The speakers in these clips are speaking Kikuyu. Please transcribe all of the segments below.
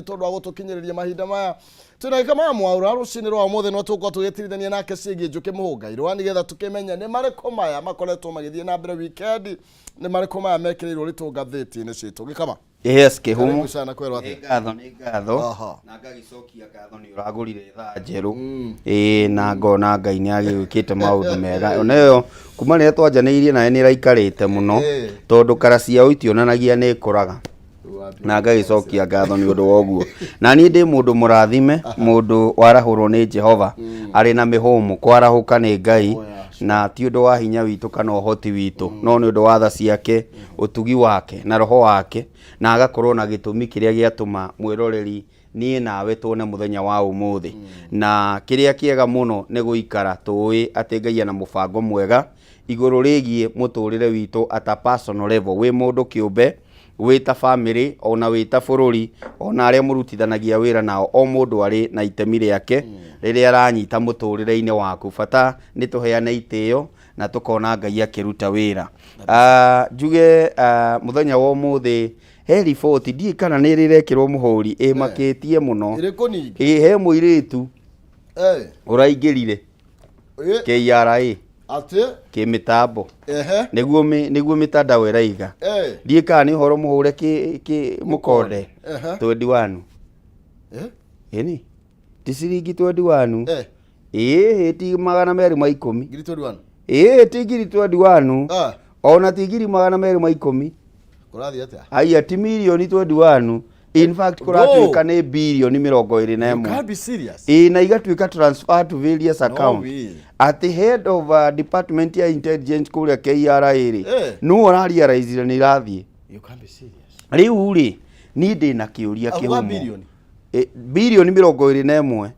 Tondũ wa gũtũkinyĩrĩria mahinda maya twĩna Gĩkama Mwaũra rũcinĩ rwa ũmũthĩ, no tũgũkorwo tũgĩtirithania nake ciĩgiĩ Njũkĩ Mũhũngairwa nĩgetha tũkĩmenye nĩ marĩkũ maya makoretwo magĩthiĩ na mbere weekend, nĩ marĩkũ maya mekĩrĩirwo ritũ ngathĩti-inĩ citũ. Gĩkama. Yes, Kĩhumo. Karibu sana, kwĩrwo Nĩ atĩa? ngatho, nĩ ngatho. Na ngagĩcokia ngatho nĩ ũragũrire thaa njerũ. Ĩĩ, na ngona Ngai nĩ agĩgwĩkĩte maũndũ mega. Ona ĩyo kuma rĩrĩa twanjanĩirie nawe nĩ ĩraikarĩte mũno tondũ kara ciao itionanagia nĩ ĩkũraga. Na ngagĩcokia ngatho nĩ ũndũ wa ũguo. Na niĩ ndĩ mũndũ mũrathime, mũndũ warahũrwo nĩ Jehova arĩ na mĩhũmũ, kwarahũka nĩ Ngai na ti ũndũ wa hinya witũ kana ũhoti witũ, no nĩ ũndũ wa tha ciake, ũtugi wake na roho wake, na agakorwo na gĩtũmi kĩrĩa gĩatũma mwĩroreri niĩ nawe tuone mũthenya wa ũmũthĩ. Na kĩrĩa kĩega mũno nĩ gũikara tũĩ atĩ Ngai ena mũbango mwega igũrũ rĩgiĩ mũtũrĩre witũ at a personal level, wĩ mũndũ kĩũmbe, wĩ ta famĩlĩ, ona wĩ ta bũrũri, ona arĩa mũrutithanagia wĩra nao, o mũndũ arĩ na itemi rĩake rĩrĩa aranyita mũtũrĩre-inĩ waku. Bata nĩ tũheane itĩo na tũkona Ngai akĩruta wĩra. Njuge mũthenya wa ũmũthĩ he riboti ndiũĩ kana nĩ ĩrĩ ĩrekĩrwo mũhũri ĩmakĩtie mũno. Ĩrĩkũ ningĩ? Ĩ, he mũirĩtu ũraingĩrire KRA. Atĩ? Kĩmĩtambo. Nĩguo mĩtandao ĩraiga. Ndiũĩ kana nĩ ũhoro mũhũre kĩ mũkonde. 21. Ĩni ti ciringi 21. Ĩĩ, ti 210. Ngiri 21. Ĩĩ, ti ngiri 21. Ona ti ngiri 210. Kũrathiĩ atĩa? Aya, ti mirioni 21. In fact, kũratuĩka nĩ birioni mĩrongo ĩrĩ na You ĩmwe. can't be serious. Ĩĩ, na igatuĩka transfer to various account. Way. Atĩ head of department ya intelligence kũrĩa KRA rĩ, nũ ũrarealize nĩ irathiĩ. You can't be serious. Rĩu rĩ, niĩ ndĩna kĩũria. Auga Kĩhumo. birioni. Birioni 21,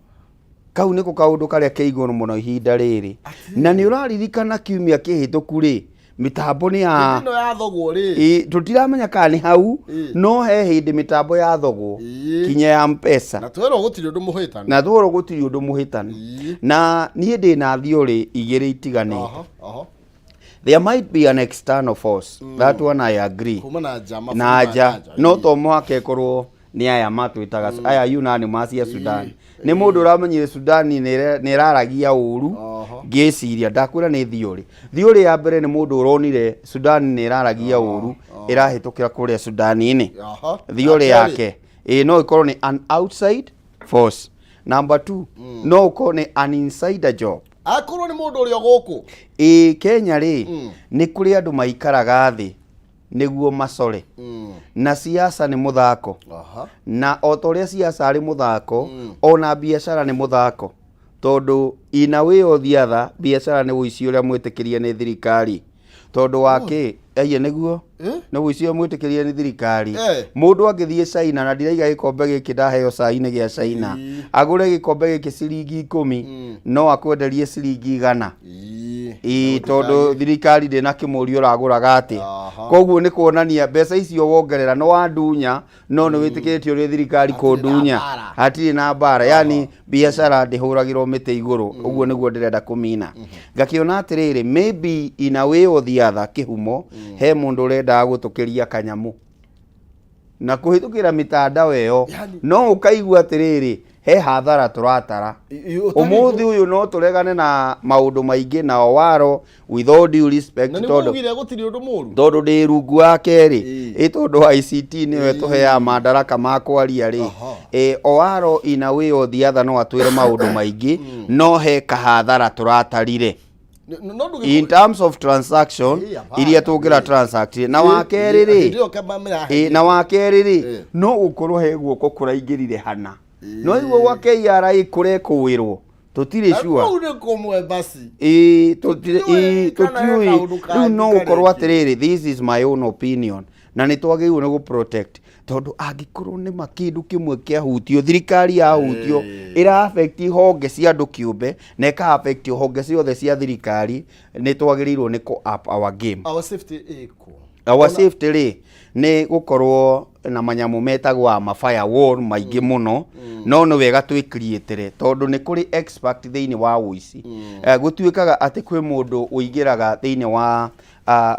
kau nĩko kaũndũ karĩa ke igũrũ mũno ihinda rĩrĩ. Na nĩ ũraririkana kiumia kĩhĩtũku rĩ, mĩtambo nĩ ya Hĩndĩ ĩno yathogwo rĩ. Ĩ, tũtiramenya kana nĩ hau. No he hĩndĩ mĩtambo yathogwo kinya ya Mpesa. Na twerwo gũtirĩ ũndũ mũhĩtanu. Na twerwo gũtirĩ ũndũ mũhĩtanu. Na niĩ ndĩ na theory igĩrĩ itiganĩte. Oho, oho. There might be an external force, that one I agree. Kuma na nja. Na mabũrũri ma nja, no to mũhaka ĩkorwo nĩ aya matwĩtaga aya unanimous ya Sudan. Nĩ mũndũ ũramenyire Sudan nĩ ĩraragia ũru. Ngĩciria ndakwĩra nĩ theory. Theory ya mbere nĩ mũndũ ũronire Sudan nĩ ĩraragia ũru ĩrahĩtũkĩra kũrĩa Sudan-inĩ. Theory Ya kerĩ. yake ĩ no ĩkorwo nĩ an outside force. Number two, no ũkorwo nĩ an insider job. Akorwo nĩ mũndũ ũrĩa gũkũ. Ĩ, Kenya rĩ, nĩ kũrĩ andũ maikaraga thĩ nĩguo macore na siasa nĩ mũthako. Na o ta ũrĩa siasa arĩ mũthako, ona biacara nĩ mũthako, tondũ in a way or the other biacara nĩ ũici ũrĩa mwĩtĩkĩrie nĩ thirikari. Tondũ wa kĩ? Aiye, nĩguo. Nĩ ũici ũrĩa mwĩtĩkĩrie nĩ thirikari. Mũndũ angĩthiĩ China, na ndiraiga gĩkombe gĩkĩ ndaheo cai nĩ gĩa China, agũre gĩkombe gĩkĩ ciringi 10, no akwenderie ciringi 100. Ĩĩ, tondũ thirikari ndĩnakĩmũria ũragũraga atĩa. Koguo nĩ kuonania mbeca icio wongerera no wandunya, no nĩ wĩtĩkĩrĩtio nĩ thirikari Hatirĩ na kũndunya. mbara. Hatirĩ na mbara, yani biacara ndĩhũragĩrwo mĩtĩ igũrũ. Ũguo nĩguo ndĩrenda kũmina. Ngakĩona atĩrĩrĩ, maybe in a way or the other, Kĩhumo, he mũndũ ũrendaga gũtũkĩria kanyamũ na kũhĩtũkĩra mĩtandao ĩyo. No ũkaigua atĩrĩrĩ, he hathara tũratara ũmũthĩ ũyũ. No tũregane na maũndũ maingĩ na Owaro, with all due respect, Na nĩ tondũ maugire gũtirĩ ũndũ mũru. Tondũ ndĩ rungu wa kerĩ. Ĩ, tondũ ICT nĩyo ĩtũheaga mandaraka ma kwaria rĩ. Ĩ, Owaro in a way or the other no atwĩre maũndũ maingĩ, no he kahathara tũratarire No ndũgĩ in terms of transaction Hapana. iria tũngĩra transact. Na wa kerĩ rĩ, Hĩndĩ ĩyo kamba ĩ, na wa kerĩ rĩ, no gũkorwo he guoko kũraingĩrire hana no iguo gwa KRA kũrekũĩrwo, tũtirĩ sure. Kũu nĩ kũmwe basi. Ĩĩ, tũtirĩ. Tũtiũĩ Ĩĩ, kana he tũtiũĩ. kaũndũ Rĩu no kangĩ gũkorwo karekio. atĩrĩrĩ, this is my own opinion, na nĩ twagĩrĩirwo nĩ gũ protect, tondũ angĩkorwo nĩ ma kĩndũ kĩmwe kĩahutio, thirikari yahutio, ĩra affect honge cia andũ kĩũmbe na ĩka affect honge ciothe cia thirikari, nĩ twagĩrĩirwo nĩ kũ up our game. Our safety ĩkũ? Our safety rĩ, nĩ gũkorwo na manyamũ metagwo ma firewall maingĩ mũno. No nĩ wega twĩ create, tondũ nĩ kũrĩ expert thĩinĩ wa ũici. Gũtuĩkaga atĩ kwĩ mũndũ ũingĩraga thĩinĩ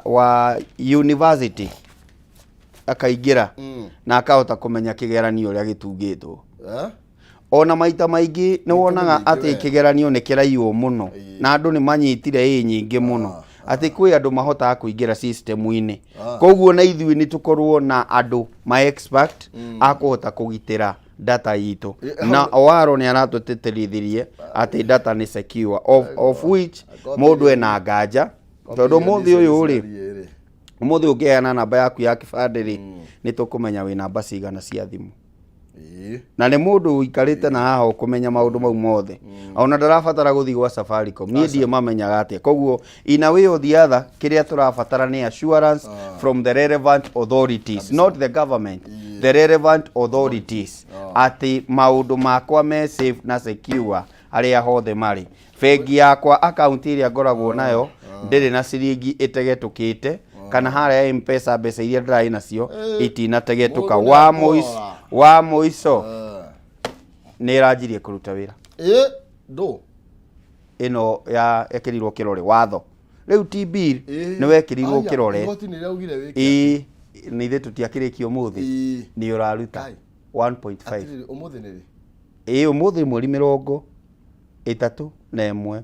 wa university. Akaingĩra na akahota kũmenya kĩgeranio ũrĩa gĩtungĩtwo. Eh? Ona maita maingĩ nĩ wonaga mĩingĩ atĩ we. kĩgeranio nĩ kĩraiywo mũno na andũ nĩ manyitire ĩ nyingĩ mũno, atĩ kwĩ andũ mahotaga kũingĩra system-inĩ. Koguo na ithuĩ nĩ tũkorwo na andũ ma expert a kũhota kũgitĩra data itũ, na Owaro nĩ aratũtĩtĩrithirie atĩ data nĩ secure, of which mũndũ ena nganja, tondũ ũmũthĩ ũyũ rĩ, ũmũthĩ ũngĩheana namba yaku ya kĩbandĩ rĩ, nĩ tũkũmenya wĩ namba cigana cia thimũ. Na nĩ mũndũ ũikarĩte na haha ũkũmenya maũndũ mau mothe, ona ndarabatara gũthiĩ gwa Safaricom. Niĩ ndiĩ mamenyaga atĩa. Koguo in a way or the other, kĩrĩa tũrabatara nĩ assurance from the relevant authorities, not the government, the relevant authorities, atĩ maũndũ makwa me safe na secure harĩa hothe marĩ. Bengi yakwa, akaunti ĩrĩa ngoragwo nayo, ndĩrĩ na ciringi ĩtegetũkĩte, kana harĩa M-Pesa mbeca iria ndĩrarĩ nacio itinategetũka. Mũndũ Wa nĩakora. mũico, wa mũico, nĩ ĩranjirie kũruta wĩra. Ĩ ndũ? Ĩno ya ĩkĩrirwo kĩrore watho rĩu ti bill, nĩ wekĩrirwo kĩrore. Igoti nĩ rĩaugire wĩke. Ĩ nĩ ithuĩ tũtiakĩrĩkia ũmũthĩ. Nĩ ũraruta Kai. 1.5. Atĩrĩrĩ, ũmũthĩ nĩ rĩ? Ĩ ũmũthĩ mweri 31,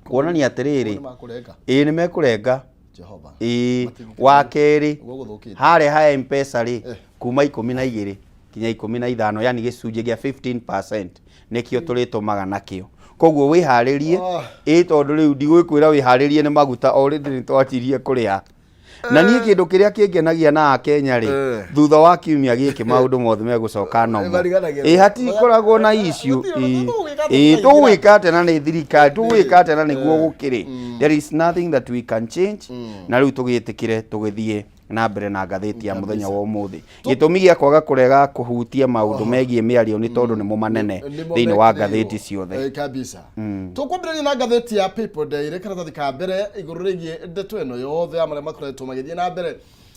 kuonania atĩrĩrĩ, Nĩ makũrenga. Ĩ nĩ mekũrenga. Jehova. Ĩ Matigũkĩra. wa kerĩ, Ũguo gũthũkĩte. harĩa ha M-Pesa rĩ, kuma 12 nginya 15, yani gĩcunjĩ gĩa 15% nĩkĩo tũrĩtũmaga nakĩo. Koguo wĩharĩrie. Ĩ tondũ rĩu ndigwĩkwĩra wĩharĩrie nĩ maguta, already nĩ twanjirie kũrĩha. Na niĩ kĩndũ kĩrĩa kĩngenagia na Akenya rĩ, thutha wa kiumia gĩkĩ maũndũ mothe megũcoka nomo. Mariganagĩrwo. Ĩ hatikoragwo na issue. Gũtirĩ, tũgwĩka atĩa? Ĩ tũgwĩka atĩa na nĩ thirikari, tũgwĩka atĩa na nĩguo gũkĩrĩ? There is nothing that we can change. Na rĩu tũgĩtĩkĩre tũgĩthiĩ na mbere na ngathĩti ya mũthenya wa ũmũthĩ. Gĩtũmi gĩa kwaga kũrega kũhutia maũndũ megiĩ mĩario nĩ tondũ nĩmo manene Nĩmo thĩinĩ wa mekĩrĩirwo. ngathĩti ciothe. Kabisa. Tũkwambĩrĩria na ngathĩti ya People Daily, karatathi ka mbere, igũrũ rĩgiĩ ndeto ĩno yothe ya marĩa makoretwo magĩthiĩ na mbere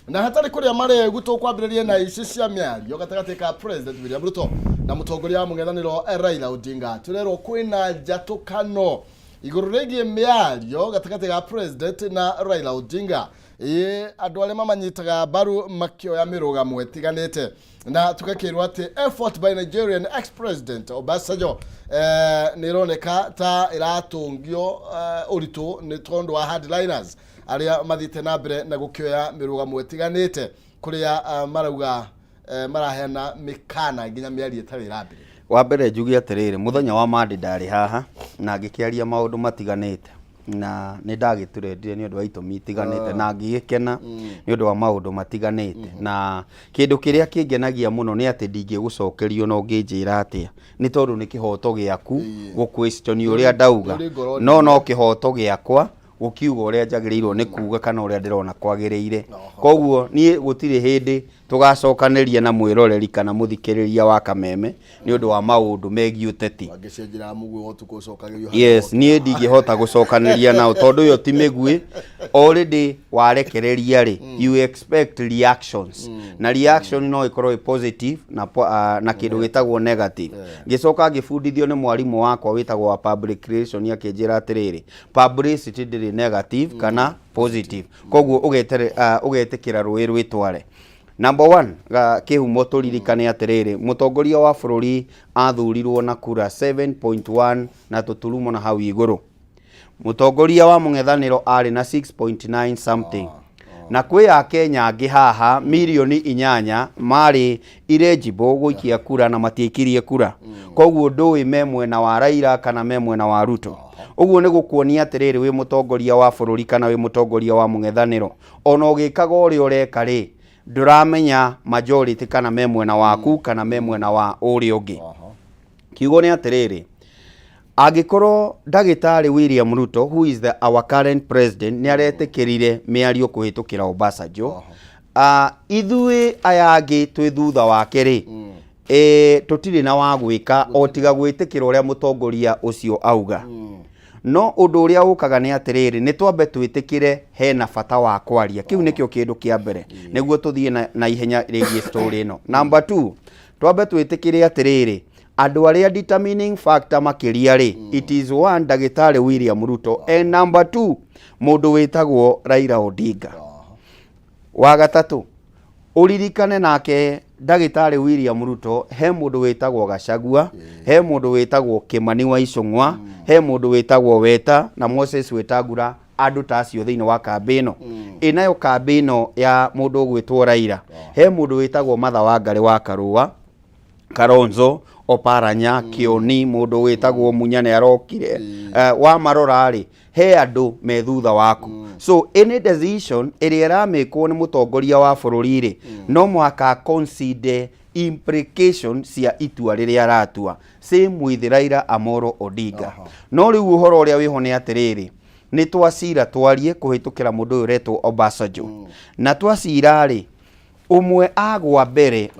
na hatarĩ kũrĩa maregu. Tũkwambĩrĩria na ici cia mĩario gatagatĩ ka President William Ruto na mũtongoria wa mũng'ethanĩro Raila Odinga. Tũrerwo kwĩna njatũkano igũrũ rĩgiĩ mĩario gatagatĩ ga President na Raila Odinga, ĩ andũ arĩa mamanyitaga mbaru makĩoya mĩrũgamo ĩtiganĩte, na tũgakĩrwo atĩ effort by Nigerian ex-president Obasanjo nĩ ĩroneka ta ĩratũngio ũritũ nĩ tondũ wa hardliners arĩa mathiĩte na mbere na gũkĩoya mĩrũgamo ĩtiganĩte, kũrĩa marauga maraheana mĩkana nginya mĩario ĩtarĩ ĩrambĩrĩria. Wa mbere njuge atĩrĩrĩ, mũthenya wa Monday ndarĩ haha na ngĩkĩaria maũndũ matiganĩte, na nĩ ndagĩtũrendire nĩ ũndũ wa itũmi itiganĩte, na ngĩgĩkena nĩ ũndũ wa maũndũ matiganĩte. Na kĩndũ kĩrĩa kĩngenagia mũno nĩ atĩ ndingĩgũcokerio na ũngĩnjĩra atĩa, nĩ tondũ nĩ kĩhoto gĩaku gũ question ũrĩa ndauga. Nĩ ũrĩ ngoro. No kĩhoto gĩakwa gũkiuga ũrĩa njagĩrĩirwo nĩ kuga kana ũrĩa ndĩrona kwagĩrĩire. Koguo niĩ gũtirĩ hĩndĩ tũgacokanĩria na mwĩroreri kana mũthikĩrĩria wa Kameme nĩ ũndũ wa maũndũ megiĩ ũteti. Wangĩcenjera mũguĩ wa ũtukũ ũcokagĩrio. Yes, niĩ ndingĩhota gũcokanĩria nao tondũ ĩyo ti mĩguĩ. Already warekereria rĩ, you expect reactions, na reaction no ĩkorwo ĩ positive na kĩndũ gĩtagwo negative. Ngĩcoka ngĩbundithio nĩ mwarimũ wakwa wĩtagwo wa public relation, akĩnjĩra atĩrĩrĩ, publicity ndĩrĩ negative kana positive, koguo ũgetĩkĩra rũĩ rwĩtware. Number one, kĩhumo tũririkane atĩrĩrĩ, mũtongoria wa bũrũri athurirwo na kura 7.1 na tũturumo na hau igũrũ, mũtongoria wa mũng'ethanĩro arĩ na 6.9 something, na kwĩ Akenya angĩ haha mirioni 8 marĩ eligible gũikia kura na matiaikirie kura. Koguo ndũĩ me mwena wa Raila kana me mwena wa Ruto. Ũguo nĩ gũkuonia atĩrĩrĩ, wĩ mũtongoria wa bũrũri kana wĩ mũtongoria wa mũng'ethanĩro, ona ũgĩkaga ũrĩa ũreka rĩ, ndũramenya majority kana me mwena waku kana me mwena wa ũrĩa ũngĩ. Kiugo nĩ atĩrĩrĩ, angĩkorwo ndagĩtarĩ William Ruto, who is our current president, nĩ aretĩkĩrire mĩario kũhĩtũkĩra Obasanjo, ithuĩ aya angĩ twĩ thutha wake rĩ, tũtirĩ na wa gwĩka o tiga gwĩtĩkĩra ũrĩa mũtongoria ũcio auga. No ũndũ ũrĩa ũkaga nĩ atĩrĩrĩ, nĩ twambe twĩtĩkĩre hena bata wa kwaria. Kĩu nĩkĩo kĩndũ kĩa mbere nĩguo tũthiĩ na ihenya rĩgiĩ story ĩno. Number two, twambe twĩtĩkĩre atĩrĩrĩ, andũ arĩa determining factor makĩria rĩ, it is one, ndagĩtarĩ William Ruto, and number two, mũndũ wĩtagwo Raila Odinga. Wa gatatũ, Ũririkane nake ndagĩtarĩ William Ruto, he mũndũ wĩtagwo Gachagua, he mũndũ wĩtagwo Kĩmani wa Icũng'wa, he mũndũ wĩtagwo Weta na Moses Wetangula, andũ ta acio thĩinĩ wa kambĩ ĩno. Ĩnayo kambĩ ĩno ya mũndũ ũgwĩtwo Raila, he mũndũ wĩtagwo Martha Wangari wa Karũa, Kalonzo, Oparanya, Kĩoni, mũndũ wĩtagwo Munya nĩ arokire. Wamarora rĩ, he andũ me thutha waku. So any decision ĩrĩa ĩramĩkwo nĩ mũtongoria wa bũrũri rĩ, no mũhaka consider implication cia itua rĩrĩa aratua. Same with Raila Amolo Odinga. No rĩu ũhoro ũrĩa wĩho nĩ atĩrĩrĩ, nĩ twacira twarie kũhĩtũkĩra mũndũ ũyũ ũretwo Obasanjo. Na twacira rĩ, ũmwe agwa mbere,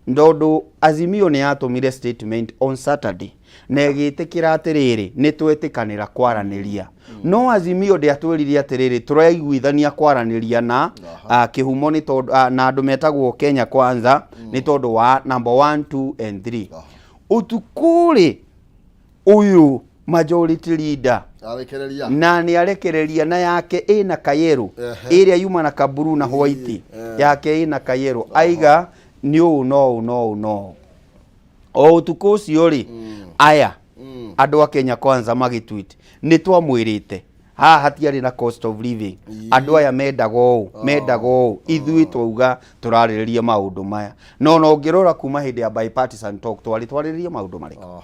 tondũ Azimio nĩ yatũmire statement on Saturday na ĩgĩtĩkĩra atĩrĩrĩ, nĩ twetĩkanĩra kwaranĩria. No Azimio ndĩatwĩrire atĩrĩrĩ, tũraiguithania kwaranĩria na kĩhumo nĩ tondũ na andũ metagwo Kenya Kwanza nĩ tondũ wa number 1, 2 and 3. Ũtukũ rĩ, ũyũ majority leader arekereria na nĩ arekereria na yake ĩna kayero, ĩrĩa yuma na kaburu na white, yake ĩna kayero, aiga nĩ ũũ no ũũ no ũũ no ũũ. O ũtukũ ũcio rĩ, aya andũ a Kenya Kwanza magĩtweet, nĩ twamwĩrĩte haha hatiarĩ na cost of living, andũ aya mendaga ũũ, mendaga ũũ, ithuĩ twauga tũrarĩrĩria maũndũ maya. No ũngĩrora kuma hĩndĩ ya bipartisan talk, twarĩ twarĩrĩria maũndũ marĩkũ?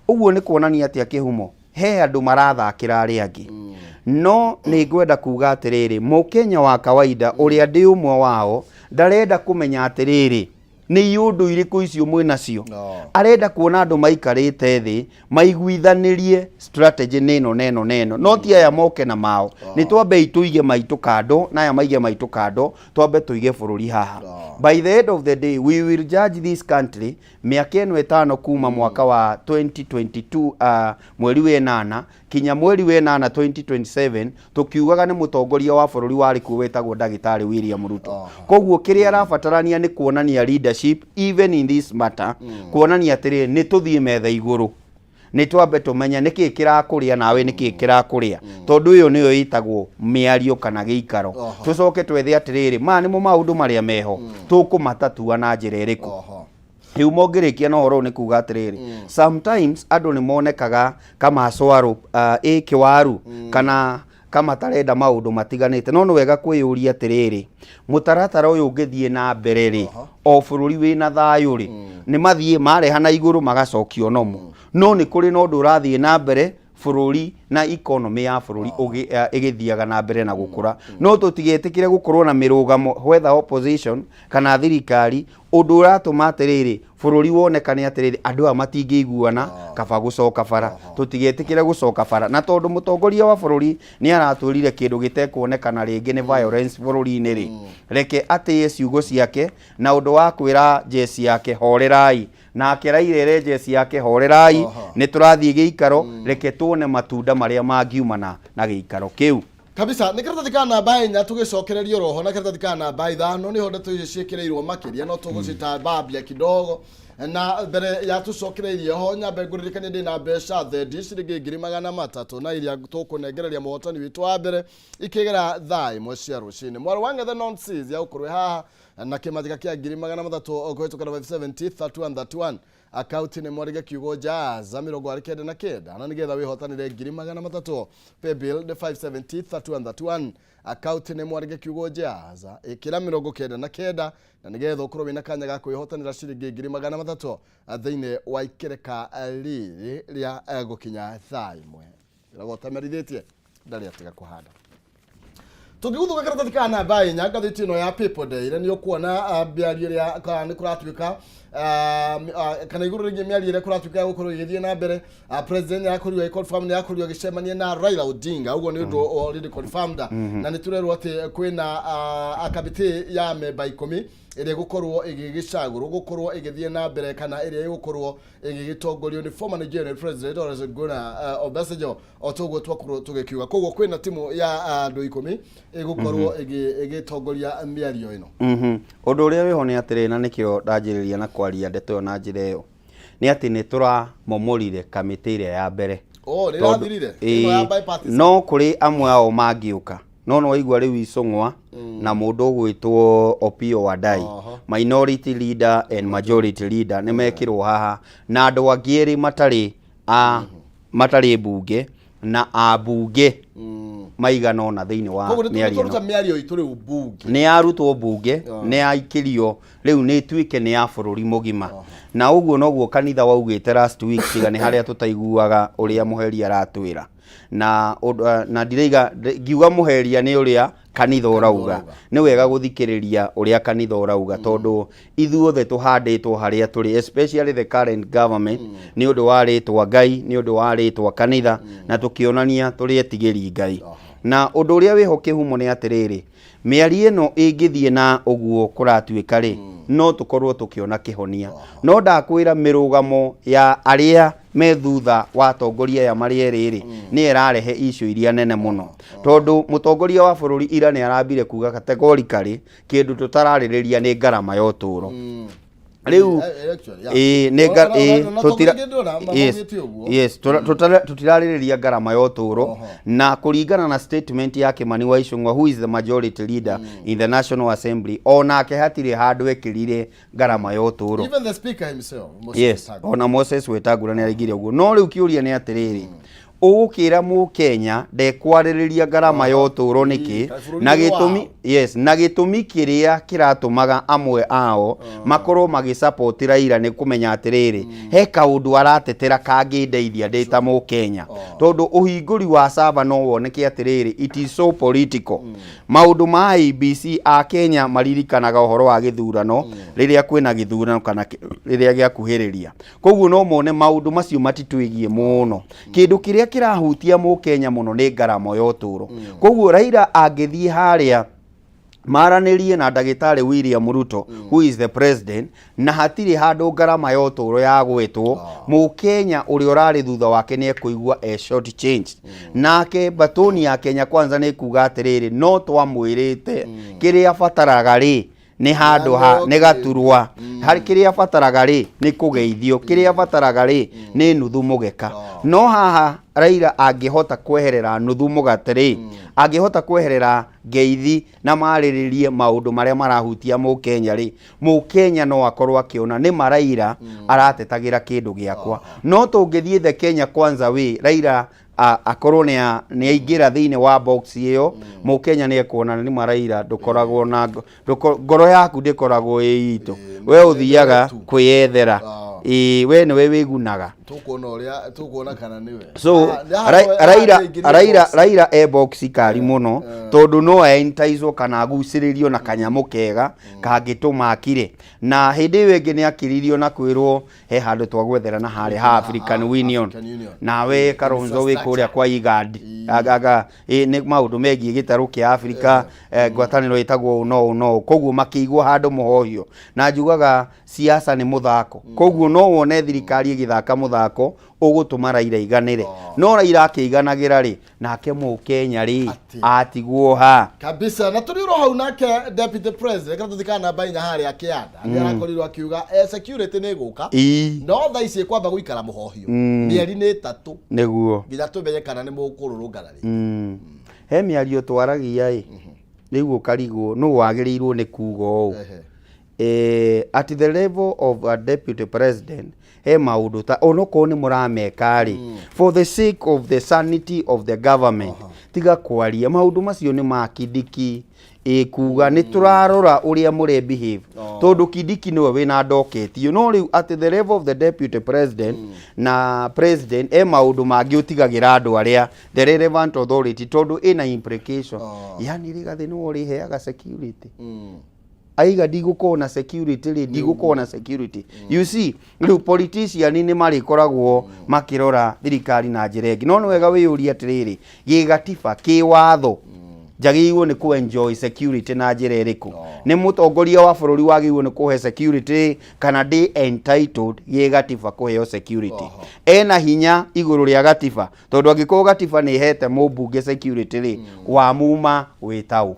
Ũguo nĩ kuonania atĩa kĩhumo he andũ marathakĩra arĩa angĩ. No nĩ ngwenda kuga atĩrĩrĩ, mũkenya wa kawaida ũrĩa ndĩ ũmwe wao ndarenda kũmenya atĩrĩrĩ, nĩ iũndũ irĩkũ icio mwĩnacio. Arenda kuona andũ maikarĩte thĩ maiguithanĩrie strategy nĩ ĩno na ĩno na ĩno, no ti aya moke na mao. Nĩ twambei tũige maitũ kando na aya maige maitũ kando, twambe tũige bũrũri haha. By the end of the day, we will judge this country mĩaka ĩno 5 kuma mwaka wa 2022 mweri wa 8 kinya mweri wa 8 2027, tukiugaga nĩ mũtongoria wa bũrũri warĩ kuo wetagwo ndagĩtarĩ William Ruto. Koguo kĩrĩa arabatarania nĩ kuonania leadership even in this matter, kuonania atĩrĩrĩ, nĩ tũthiĩ metha igũrũ, nĩ twambe tũmenye nĩkĩ kĩrakũrĩa nawe nĩkĩ kĩrakũrĩa, tondũ ĩyo nĩyo ĩtagwo mĩario kana gĩikaro. Tũcoke twethe atĩrĩrĩ, maya nĩmo maũndũ marĩa meho, tũkũmatatua na njĩra ĩrĩkũ? Rĩu mongĩrĩkia na ũhoro ũyũ nĩ kuga atĩrĩrĩ, sometimes andũ nĩ monekaga kama cwarũ ĩ kĩwaru kana kama tarenda maũndũ matiganĩte, no nĩ wega kwĩyũria atĩrĩrĩ, mũtaratara ũyũ ũngĩthiĩ na mbere rĩ, o bũrũri wĩna thayũ rĩ, nĩ mathiĩ mareha na igũrũ magacokio nomo, no nĩ kũrĩ na ũndũ ũrathiĩ na mbere bũrũri na economy ya bũrũri ĩgĩthiaga na mbere na gũkũra. No tũtigetĩkĩre gũkorwo na mĩrũgamo, whether opposition kana thirikari, ũndũ ũratũma atĩrĩrĩ bũrũri wonekane atĩrĩrĩ, andũ aya matingĩiguana, kaba gũcoka bara. Tũtigetĩkĩre gũcoka bara, na tondũ mũtongoria wa bũrũri nĩ aratwĩrire kĩndũ gĩtekuonekana rĩngĩ nĩ violence bũrũri-inĩ rĩ, reke atĩe ciugo ciake na ũndũ wa kwĩra jeci yake horerai, nake Raila ere jeci yake horerai, nĩ tũrathiĩ gĩikaro, reke tuone matunda marĩa mangiumana na gĩikaro kĩu. Kabisa. Nĩ karatathi ka namba 4 tũgĩcokereria roho na karatathi ka namba 5 nĩho ndeto icio ciĩkĩrĩirwo makĩria, no tũgũcitambambia kidogo. Na mbere ya tũcokereirie ho, nyambe ngũririkanie ndĩ na mbeca thendi ciringi 300,000 na iria tũkũnengereria mũhotani witũ wa mbere ikĩgera thaa 1 cia rũcinĩ. Mwarĩ wa ng'ethe nonsis ya gũkorwo haha na kĩmanjĩka kĩa 300,000 kũhĩtũkĩra 570 31 31, akaunti nĩ mwarige kiugo jaza 99, na nĩgetha wĩhotanĩre 300,000. Paybill nĩ 570 31 31, akaunti nĩ mwarige kiugo jaza, ĩkĩra 99, na nĩgetha ũkorwo wĩna kanya ga kwĩhotanĩra ciringi 300,000 thĩinĩ wa ikereka rĩrĩ rĩa gũkinya thaa 1. Ĩragwo ũtamerithĩtie ndarĩ atiga kũhanda. Tũngĩgũthũka karatathi ka namba 4, ngathĩti ĩno ya People Daily, nĩ ũkuona mĩario ĩrĩa kana nĩ kũratuĩka kana igũrũ rĩgiĩ mĩario ĩrĩa kũratuĩka ya gũkorwo ĩgĩthiĩ na mbere. President nĩ arakorirwo agĩ-confirm nĩ arakorirwo agĩcemania na Raila Odinga, ũguo nĩ ũndũ already confirmed, na nĩ tũrerwo atĩ kwĩna kamĩtĩ ya memba 10 ĩrĩa ĩgũkorwo ĩgĩgĩcagũrwo gũkorwo ĩgĩthiĩ na mbere kana ĩrĩa ĩgũkorwo ĩgĩgĩtongorio nĩ former Nigerian President Olusegun Obasanjo, o toguo twakorwo tũgĩkiuga. Koguo kwĩna timu ya andũ 10 ĩgũkorwo ĩgĩtongoria mĩario ĩno. Ũndũ ũrĩa wĩho nĩ atĩrĩrĩ, na nĩkĩo ndanjĩrĩria na kwaria ndeto ĩyo na njĩra ĩyo, nĩ atĩ nĩ tũramomorire kamĩtĩ ĩrĩa ya mbere. Oh, nĩ ĩrathirire ĩno ya bipartisan. No kũrĩ amwe ao mangĩũka. No nĩwaigua rĩu Icũng'wa na mũndũ ũgwĩtwo Opiyo Wandayi, minority leader and majority leader, nĩ mekĩrwo haha na andũ angĩ erĩ matarĩ a matarĩ mbunge na ambunge maigana ũna thĩinĩ wa Koguo nĩ mĩario ĩno. tũruta mĩario itũ rĩu mbunge. Nĩ yarutwo mbunge, nĩ yaikĩrio, rĩu nĩ ĩtuĩke nĩ ya bũrũri mũgima. Na ũguo noguo kanitha waugĩte last week, tiga nĩ harĩa tũtaiguaga ũrĩa mũheria aratwĩra. Na na ndiraiga ngiuga mũheria nĩ ũrĩa kanitha ũrauga. Nĩ wega gũthikĩrĩria ũrĩa kanitha ũrauga, tondũ ithuothe tũhandĩtwo harĩa tũrĩ, especially the current government, nĩ ũndũ wa rĩtwa Ngai, nĩ ũndũ wa rĩtwa kanitha, na tũkĩonania tũrĩ etigĩri Ngai. Na ũndũ ũrĩa wĩho kĩhumo nĩ atĩrĩrĩ, mĩario ĩno ĩngĩthiĩ na ũguo kũratuĩka rĩ, no tũkorwo tũkĩona kĩhonia. No ndakwĩra mĩrũgamo ya arĩa me thutha wa atongoria aya marĩ erĩ rĩ, nĩ ĩrarehe issue iria nene mũno, tondũ mũtongoria wa bũrũri ira nĩ arambire kuga categorically kĩndũ tũtararĩrĩria nĩ ngarama ya ũtũũro rĩu. Actually, yeah. Ĩĩ, nĩ ĩĩ, Na tũngĩ ndĩrona yes, maugĩte ũguo. Yes, tũtirarĩrĩria ngarama ya ũtũũro. Na kũringana na statement ya Kimani wa Ichung'wa, who is the majority leader in the National Assembly, onake hatirĩ handũ ekĩrire ngarama ya ũtũũro. Even the speaker himself, Moses Wetangula. Ona Moses Wetangula nĩ araigire ũguo. No rĩu kĩũria nĩ atĩrĩrĩ, ũgũkĩra mũkenya ndekwarĩrĩria ngarama ya ũtũũro nĩkĩ? Kaĩ bũrũri Na nĩ gĩtũmi wao? Yes, na gĩtũmi kĩrĩa kĩratũmaga amwe ao makorwo magĩsupport Raila nĩ kũmenya atĩrĩrĩ, he kaũndũ aratetera kangĩndeithia ndĩ ta mũkenya, tondũ ũhingũri wa server no woneke atĩrĩrĩ, it is so political. Maũndũ ma IEBC, a Kenya maririkanaga ũhoro wa gĩthurano rĩrĩa kwĩna gĩthurano kana rĩrĩa gĩakuhĩrĩria. Koguo no mone maũndũ macio matitwĩgiĩ mũno. Kĩndũ kĩrĩa kĩrahutia mũkenya mũno nĩ ngarama ya ũtũũro. Koguo Raila angĩthiĩ harĩa maranĩrie na ndagĩtarĩ William Ruto, who is the president, na hatirĩ handũ ngarama ya ũtũũro ya gwĩtwo, mũkenya ũrĩa ũrarĩ thutha wake nĩ ekũigua e short changed. Nake batoni ya Kenya Kwanza nĩ kuga atĩrĩrĩ, no twamwĩrĩte kĩrĩa abataraga rĩ nĩ handũ ha nĩ gaturwa harĩ, kĩrĩa abataraga rĩ nĩ kũgeithio, kĩrĩa abataraga rĩ nĩ nuthu mũgeka. No haha Raila angĩhota kweherera nuthu mũgate rĩ, angĩhota kweherera ngeithi na marĩrĩrie maũndũ marĩa marahutia mũkenya rĩ, mũkenya no akorwo akĩona nĩ ma Raila aratetagĩra kĩndũ gĩakwa. No tũngĩthiĩ the Kenya Kwanza way, Raila akorwo nĩ aingĩra thĩinĩ wa box ĩyo, mũkenya nĩ ekuona nĩ ma Raila ndũkoragwo na ngoro yaku ndĩkoragwo ĩ itũ, we ũthiaga tu. kwĩyethera. Ĩĩ, we nĩwe wĩgunaga. Tũkuona ũrĩa tũkuona kana nĩwe. So Raila Raila Raila e box kari mũno, tondũ no enticewo kana agucĩrĩrio na kanyamũ kega kangĩtũma akire. Na hĩndĩ ĩyo ĩngĩ nĩ akiririo na kwĩrwo he handũ twagwethera na harĩa ha African Union. African Union. Nawe Kalonzo wĩ kũrĩa kwa IGAD, aga nĩ maũndũ megiĩ gĩtarũ kĩa Afrika, ngwatanĩro ĩtagwo ũũ no ũũ no ũũ. Koguo makĩigwo handũ mũhohio. Na njugaga siasa nĩ mũthako, koguo no wone thirikari ĩgĩthaka mũthako ũgũtũma Raila iganĩre. No Raila akĩiganagĩra rĩ, nake mũkenya rĩ Atĩ. atigwo ha? Kabisa. Na tũrĩ oro hau nake deputy president, kana tũthikana namba 4 harĩa kĩanda, nĩ arakorirwo akiuga security nĩ ĩgũka, no thaa ici ĩkwamba gũikara mũhohio mĩeri nĩ 3 nginya tũmenye kana nĩ mũkũrũrũngana rĩ. He mĩario twaragia ĩ rĩu ũkarigwo nũ wagĩrĩirwo nĩ kuga ũũ. At the level of a deputy president, he maũndũ ta onokorwo nĩ mũrameka rĩ, for the sake of the sanity of the government, tiga kwaria maũndũ macio nĩ ma Kindiki ĩ kuga nĩ tũrarora ũrĩa mũre behave, tondũ Kindiki nĩwe wĩna ndoketio. No rĩu at the level of the deputy president na president, e maũndũ mangĩ ũtigagĩra andũ arĩa the relevant authority, tondũ ĩna implication. Yani Rigathĩ nĩwe ũrĩheaga security, aiga ndigũkorwo na security rĩ, ndigũkorwo na security. You see, rĩu politician nĩ marĩkoragwo makĩrora thirikari na njĩra ĩngĩ. No nĩ wega wĩyũrie atĩrĩrĩ, gĩgatiba kĩwatho njagĩrĩirwo nĩ kũ enjoy security na njĩra ĩrĩkũ? Nĩ mũtongoria wa bũrũri wagĩrĩirwo nĩ kũhe security, kana ndĩ entitled gĩgatiba kũheo security? Ena hinya igũrũ rĩa gatiba? Tondũ angĩkorwo gatiba nĩ ĩhete mũmbunge security rĩ, wamuma wĩtaũ.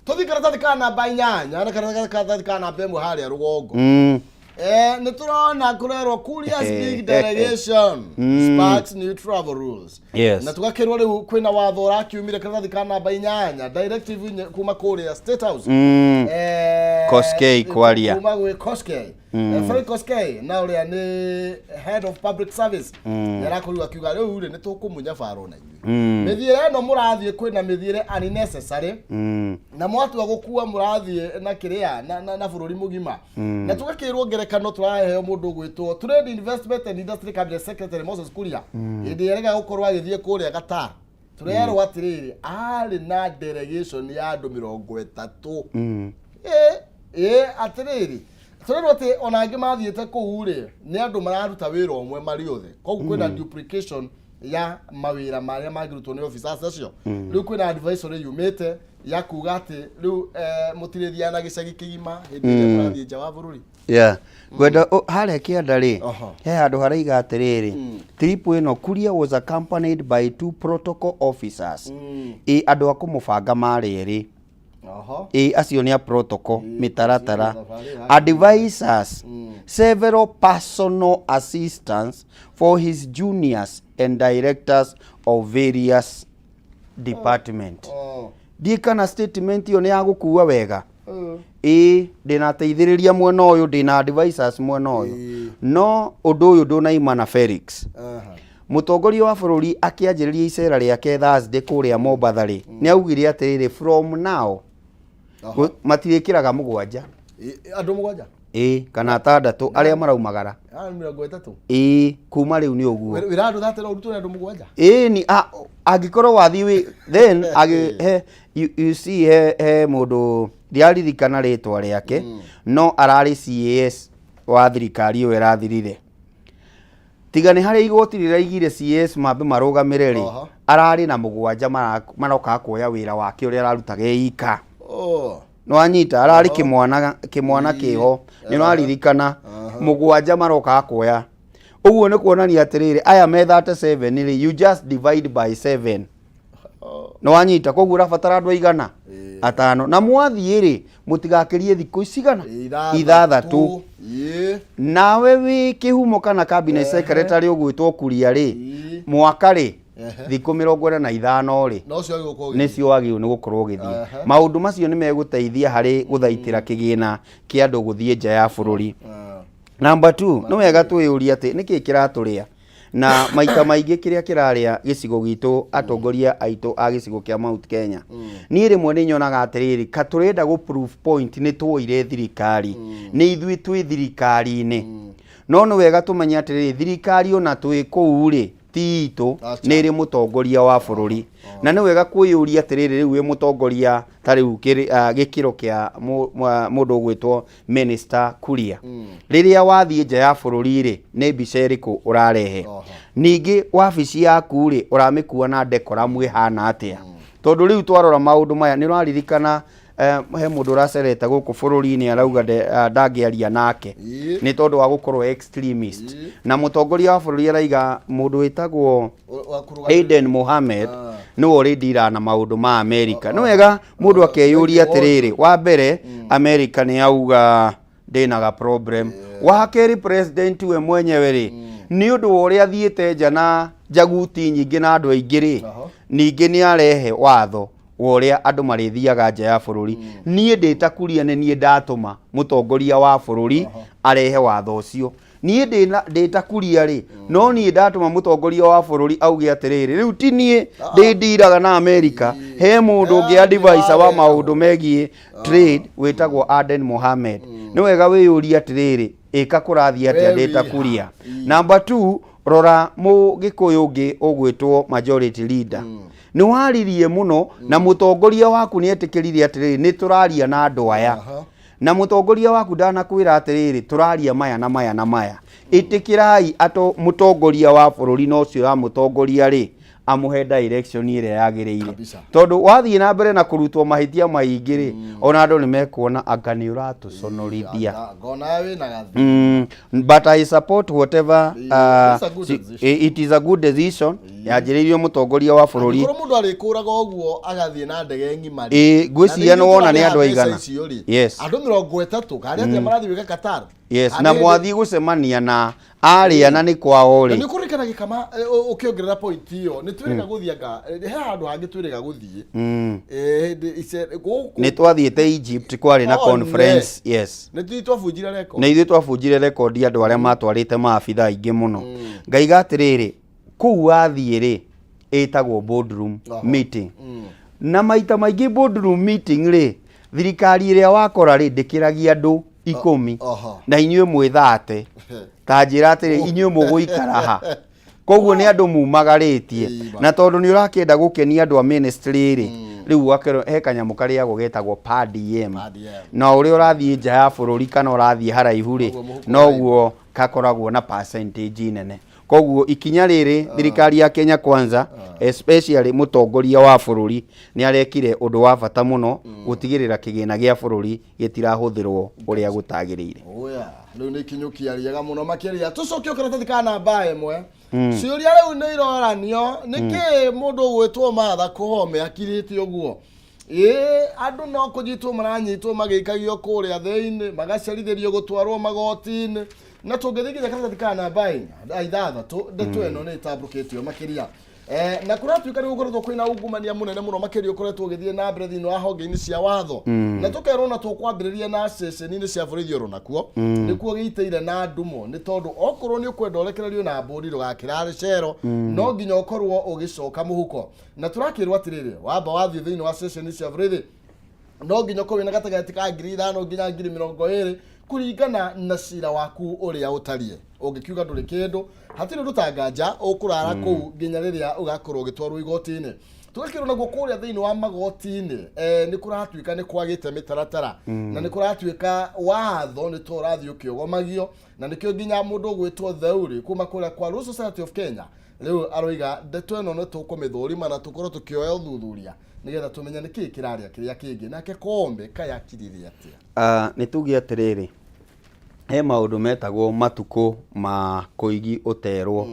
Tũthiĩ karatathi ka namba 8 na karatathi ka namba 1 harĩa rũgongo. Nĩ tũrona kũrerwo Kuria's big delegation sparks new travel rules. Na tũgakĩrwo rĩu kwĩna watho ũrakiumire karatathi ka namba 8 directive kuma kũrĩa State House. Koskei kwaria. Kuma gwĩ Koskei. Frank Koskei na ũrĩa nĩ head of public service nĩ arakorirwo akiuga rĩu rĩ nĩ tũkũmunya baro na inyuĩ. Mĩthiĩre ĩno mũrathiĩ kwĩna mĩthiĩre unnecessary na mwatua gũkua mũrathiĩ na kĩrĩa na bũrũri mũgima. Na tũgakĩrwo ngerekano tũraheo mũndũ ũgwĩtwo Trade Investment and Industry Cabinet Secretary Moses Kuria hĩndĩ ĩrĩa arega gũkorwo agĩthiĩ kũrĩa Qatar. Tũrerwo atĩrĩrĩ arĩ na delegation ya andũ 30. Atĩrĩrĩ tũrerwo atĩ ona angĩ mathiĩte kũu rĩ nĩ andũ mararuta wĩra ũmwe marĩ othe, koguo kwĩna duplication ya mawĩra marĩa mangĩrutwo nĩ officers acio. Rĩu kwĩna advisory yumĩte ya kuga atĩ rĩu mũtirĩthiaga na gĩcagi kĩgima hĩndĩ ĩrĩa mũrathiĩ nja wa bũrũri. Yeah. Ngwenda harĩa kĩanda rĩ, he handũ haraiga atĩrĩrĩ, trip ĩno Kuria was accompanied by 2 protocol officers. Ĩ andũ a kũmũbanga marĩ erĩ. Ĩ acio nĩ a protocol, mĩtaratara. Advisors, several personal assistants for his juniors and directors of various department. Ndiĩ kana statement ĩyo nĩ ya gũkua wega. Ĩ ndĩna ateithĩrĩria mwena ũyũ, ndĩna advisors mwena ũyũ. No ũndũ ũyũ ndũnaima na Felix. Mũtongoria wa bũrũri akĩanjĩrĩria icera rĩake Thursday kũrĩa Mombatha rĩ, nĩ augire atĩrĩrĩ, from now matirĩkĩraga 7. Andũ 7? Ĩ, kana 6 arĩa maraumagara. 30. Ĩ, kuma rĩu nĩ ũguo. Wĩra andũ 30 ũrutwo nĩ andũ 7? Ĩ, ni, angĩkorwo wathiĩ wĩ, then, agĩ, he, you, you see, he, he mũndũ, ndiaririkana rĩtwa rĩake, no ararĩ CAS wa thirikari ĩyo ĩrathirire. Tiga nĩ harĩa igoti rĩraigire CAS mambe marũgamĩre rĩ, ararĩ na 7 marokaga kuoya wĩra wake ũrĩa ararutaga ika. Nĩwanyita, ararĩ kĩmwana kĩho, nĩũraririkana, 7 marokaga kuoya. Ũguo nĩ kuonania atĩrĩrĩ, aya me 37 rĩ, you just divide by 7. Nĩwanyita, koguo ũrabatara andũ aigana? 5. Na mwathiĩ rĩ, mũtigakĩrie thikũ cigana? 6. Nawe wĩ kĩhumo kana cabinet secretary ũgwĩtwo Kuria rĩ, mwaka rĩ, thikũ 45 rĩ, nĩcio wagĩrĩirwo nĩ gũkorwo ũgĩthiĩ. Maũndũ macio nĩ megũteithia harĩ gũthaitĩra kĩgĩna kĩa andũ gũthiĩ nja ya bũrũri. Number 2, nĩ wega twĩyũrie atĩ nĩkĩ kĩratũrĩa? Na maita maingĩ kĩrĩa kĩrarĩa gĩcigo gitũ, atongoria aitũ a gĩcigo kĩa Mount Kenya. Niĩ rĩmwe nĩ nyonaga atĩrĩrĩ, ka tũrenda gũ proof point nĩ tuoire thirikari, nĩ ithuĩ twĩ thirikari-inĩ. No nĩ wega tũmenye atĩrĩrĩ, thirikari ona twĩ kũu rĩ, ti itũ, nĩ ĩrĩ mũtongoria wa bũrũri. Na nĩ wega kwĩyũria atĩrĩrĩ, rĩu wĩ mũtongoria ta rĩu gĩkĩro kĩa mũndũ ũgwĩtwo Minister Kuria. Rĩrĩa wathiĩ nja ya bũrũri rĩ, nĩ mbica ĩrĩkũ ũrarehe? Ningĩ wabici yaku rĩ, ũramĩkua na decorum ĩhana atĩa? Tondũ rĩu twarora maũndũ maya, nĩ ũraririkana, he mũndũ ũracerete gũkũ bũrũri-inĩ arauga ndangĩaria nake. Nĩ tondũ wa gũkorwo extremist. Na mũtongoria wa bũrũri araiga mũndũ wĩtagwo Aden Mohamed nĩwe ũrĩ na maũndũ ma America. Nĩ wega mũndũ akeyũria atĩrĩrĩ, wa mbere America nĩ yauga ndĩnaga problem. Wa kerĩ president we mwenyewe rĩ, nĩ ũndũ wa ũrĩa athiĩte nja na njaguti nyingĩ na andũ aingĩ rĩ, ningĩ nĩ arehe watho wa ũrĩa andũ marĩthiaga nja ya bũrũri. Niĩ ndĩ ta Kuria nĩ niĩ ndatũma mũtongoria wa bũrũri arehe watho ũcio. Niĩ ndĩ ta Kuria rĩ, no niĩ ndatũma mũtongoria wa bũrũri auge atĩrĩrĩ, rĩu ti niĩ ndĩ ndiraga na America, he mũndũ ũngĩ advisor wa maũndũ megiĩ trade wĩtagwo Aden Mohamed. Nĩ wega wĩyũrie atĩrĩrĩ, ĩka kũrathiĩ atĩa ndĩ ta Kuria. Number 2, rora mũgĩkũyũ ũngĩ ũgwĩtwo majority leader. Nĩ waririe mũno na mũtongoria waku nĩ etĩkĩrire atĩrĩrĩ, nĩ tũraria na andũ aya. Na mũtongoria waku ndanakwĩra atĩrĩrĩ, tũraria maya na maya na maya. Ĩtĩkĩrai atĩ mũtongoria wa bũrũri na ũcio wa mũtongoria rĩ, amũhe direction ĩrĩa yagĩrĩire. Tondũ wathiĩ na mbere na kũrutwo mahĩtia maingĩ rĩ, ona andũ nĩ mekuona anga nĩ ũratũconorithia. But I support whatever, it is a good decision. Yanjĩrĩirio mũtongoria wa bũrũri. Angĩkorwo mũndũ arĩkũraga ũguo agathiĩ na ndege ng'ima rĩ. Ngwĩciria nĩ wona nĩ andũ aigana. Yes. Andũ 30 karĩa atĩa marathiĩ gwĩka Qatar. Yes, na mwathiĩ gũcemania na arĩa na nĩ kwao Na rĩ. nĩ ũkũririkana Gĩkama, ũkĩongerera point ĩyo, nĩ twĩrĩga gũthiĩ anga he handũ hangĩ twĩrĩga gũthiĩ. Hĩndĩ gũkũ Nĩ twathiĩte Egypt, kwarĩ na Oh, conference, yes. Nĩ ithuĩ twabunjire record. Nĩ ithuĩ twabunjire rekondi, andũ arĩa matwarĩte maabitha aingĩ mũno. Ngaiga atĩrĩrĩ, kũu wathiĩ rĩ, ĩtagwo boardroom meeting, na maita maingĩ boardroom meeting rĩ, thirikari ĩrĩa wakora rĩ, ndĩkĩragia andũ 10. Na inyuĩ mwĩthate ta njĩra atĩrĩ, inyuĩ mũgũikara ha? Koguo nĩ andũ mumagarĩtie. Na tondũ nĩ ũrakĩenda gũkenia andũ a ministry rĩ, rĩu ũgakerwo he kanyamũ karĩagwo getagwo per diem. Per diem. Na ũrĩa ũrathiĩ nja ya bũrũri kana ũrathiĩ haraihu rĩ, Noguo mũhuko. Noguo gakoragwo na percentage nene. Koguo ikinya rĩrĩ, thirikari ya Kenya Kwanza, especially mũtongoria wa bũrũri, nĩ arekire ũndũ wa bata mũno gũtigĩrĩra kĩgĩna gĩa bũrũri gĩtirahũthĩrwo ũrĩa gũtagĩrĩire. Oya, rĩu nĩ ikinyũkia rĩega mũno makĩria. Tũcoke karatathi ka namba 1. Ciũria rĩu nĩ iroranio, nĩkĩ mũndũ ũgwĩtwo Martha Koome akirĩte ũguo? Ĩĩ, andũ no kũnyitwo maranyitwo magĩikagio kũrĩa thĩinĩ, magacerithĩrio gũtwarwo magoti-inĩ. Na tũngĩthiĩ nginya karatathi ka namba 6, ndeto ĩno nĩ ĩtambũrũkĩtio makĩria. Na kũratuĩka nĩ gũkoretwo kwĩna ungumania mũnene mũno makĩria ũkoretwo ũgĩthiĩ na mbere thĩinĩ wa honge-inĩ cia watho. Na tũkerwo na tũkwambĩrĩria na ceceni-inĩ cia borithi, oro nakuo nĩkuo gĩitĩire na ndumo, nĩ tondũ okorwo nĩ ũkwenda ũrekererio na mbũri ndũgakĩrare cero, no nginya ũkorwo ũgĩcoka mũhuko. Na tũrakĩrwo atĩrĩrĩ, wamba wathiĩ thĩinĩ wa ceceni cia borithi, no nginya ũkorwo wĩna gatagatĩ ka 5,000 nginya 20,000 kũringana na cira waku ũrĩa ũtariĩ. Ũngĩkiuga ndũrĩ kĩndũ, hatirĩ ũndũ ta nganja ũkũrara kũu nginya rĩrĩa ũgakorwo ũgĩtwarwo igoti-inĩ. Tũgakĩrwo naguo kũrĩa thĩinĩ wa magoti-inĩ, nĩ kũratuĩka nĩ kwagĩte mĩtaratara, na nĩ kũratuĩka watho nĩ to ũrathiĩ ũkĩogomagio, na nĩkĩo nginya mũndũ ũgwĩtwo Theuri kuma kũrĩa kwa Law Society of Kenya rĩu aroiga ndeto ĩno nĩ tũkũmĩthũrima na tũkorwo tũkĩoya ũthuthuria nĩgetha tũmenye nĩkĩĩ kĩrarĩa kĩrĩa kĩngĩ. Nake Koome kayakirire atĩa? Nĩ tuge atĩrĩrĩ, he maũndũ metagwo matukũ ma kũigi ũterwo,